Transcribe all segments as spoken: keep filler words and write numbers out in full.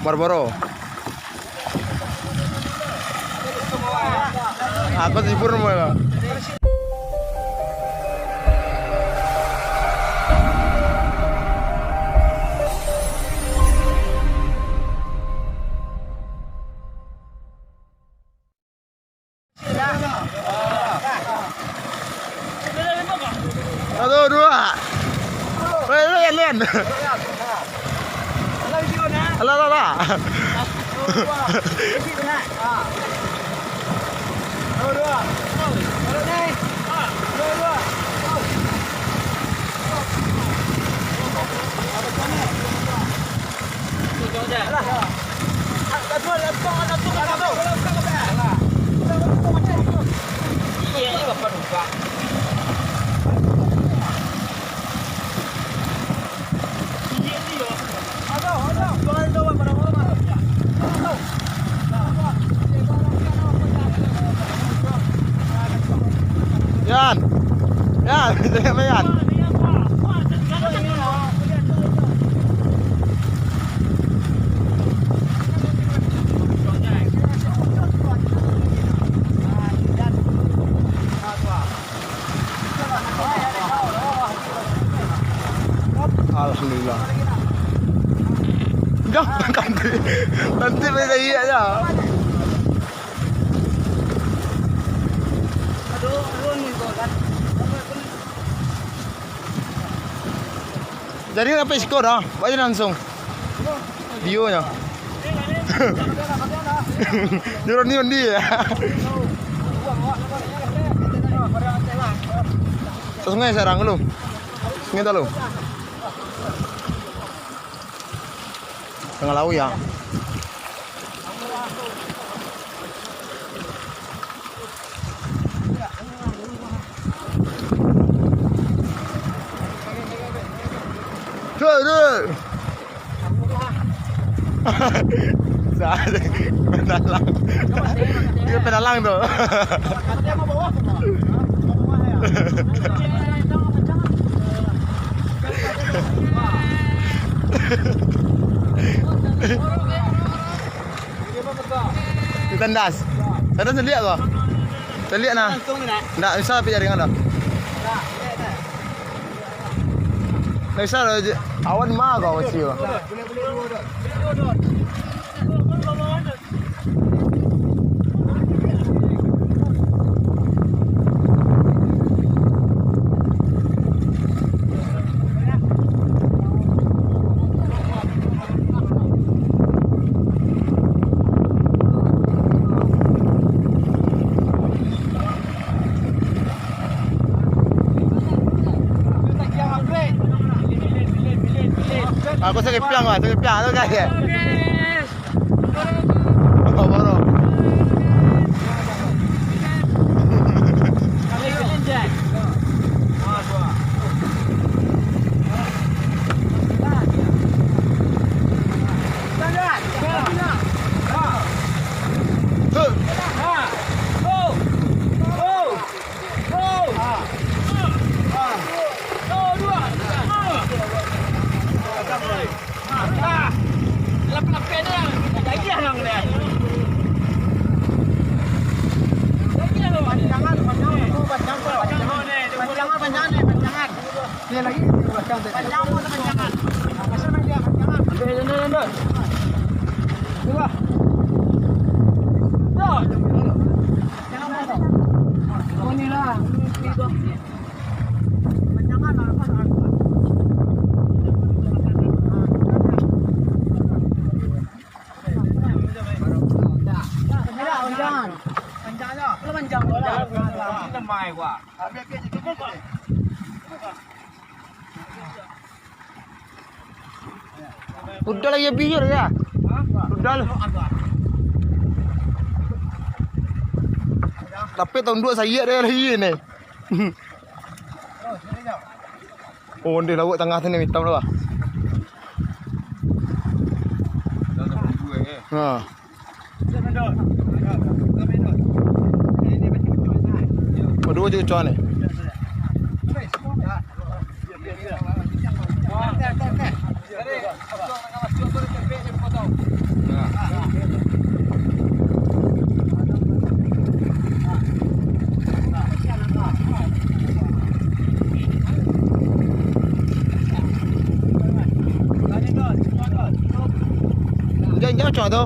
Boro-boro. Aku sipur mo lah. Satu, dua. Weh, lian, lian. Alah, alah, alah. Yan. Yan. Yan. Alhamdulillah. Jangan nanti, nanti beda iya aja. Jadi apa skor dah? Baca langsung. Dio nya. Nyuruh ni undi ya. Sungai sarang lu. Sungai talu. Tangah laut ya. Duh, duh. Penalang. Dia penalang tu. Di tandas. Tandas caliak ko. Caliak nah. Langsung ni, nah. Ndak usah tapi jaringan dah. Ndak usah lah, je. Awan mah ko kecil. Aku sakit piang, Bang. Sakit piang tu, guys. Boro-boro. Panjangan, panjangan, panjangan, panjangan. Ni lagi, panjangan, panjangan. Ambil yang ni, yang ni. Dua. Dua. Panjangan, panjangan. Oh, ni lah. Udah lagi habis je dah. Udah lah. Tapi tahun dua saya dah lagi ni. Oh, ondeh lauak tangah tu ni, itam tu lah. Ha. Oh, dua je kecoa ni. Injak pocong tu.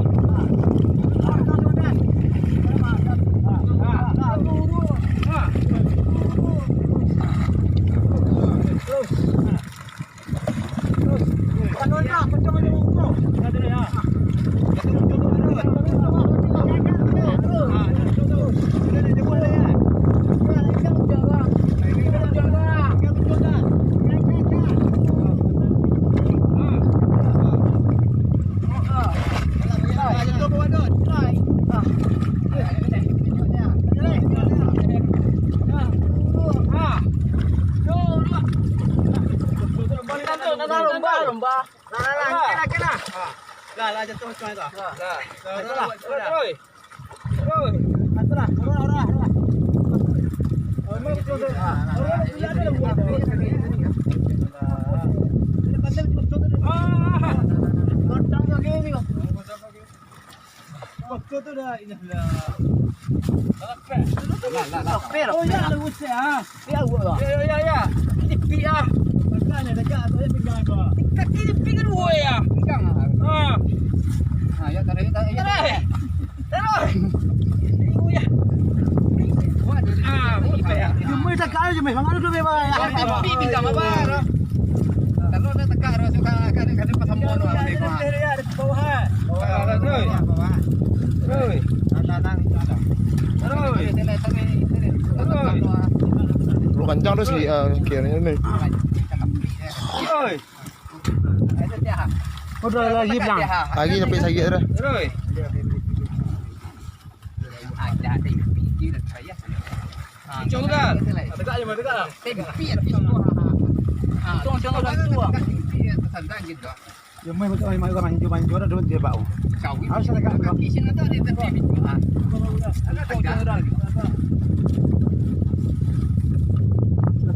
Lah, lah, lah, jatuah macam itu. Lah. Lah, lah, lah, lah. Terus. Terus. Atas lah. Orang, orang, orang. Orang, orang, orang. Ah. Pantang lagi ni. Waktu tu dah, ini dah. Oh, ya, lu usah, ah. Ya, awak lah. Ya, ya, ya, ya. Tipik, ah. Makanya, dekat, saya pegang tu. Kaki tipik kedua, ya. Pegang, ah. Ah. Ah, ya, tarik, tarik, ya. Tarik. Tarik. Oh, ya. Ah, bukan, ya. Cuma dekat aja, meh. Mangalu tu, meh, bang. Tapi pegang, abang. Kalau dah tegak, rasa kan, kan, kan, pasang bola, ni, Pak. Oi. Oi. Oi. Lu kencang tu si, ah, kirinya ni. Oi. Udah lagi bilang. Lagi sampai sakit dah. Oi. Ada, ada yang fikir dan saya. Kencang tu kan? Tegak je, tegak lah. Tempi atas tu. Ah, kencang, kencang, kencang. Tempi atas sana gitu. Yo, main betul, main, main, main, main, juara dulu dia, Pak. Kau ini. Harus ada kat kaki sini tu, ada tempi. Ah. Ada tegak.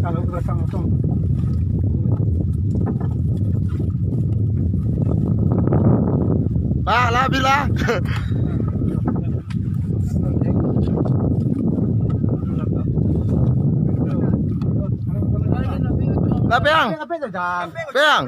Kalau belakang tu. Pak, lah, bila? Lah, Piang. Piang.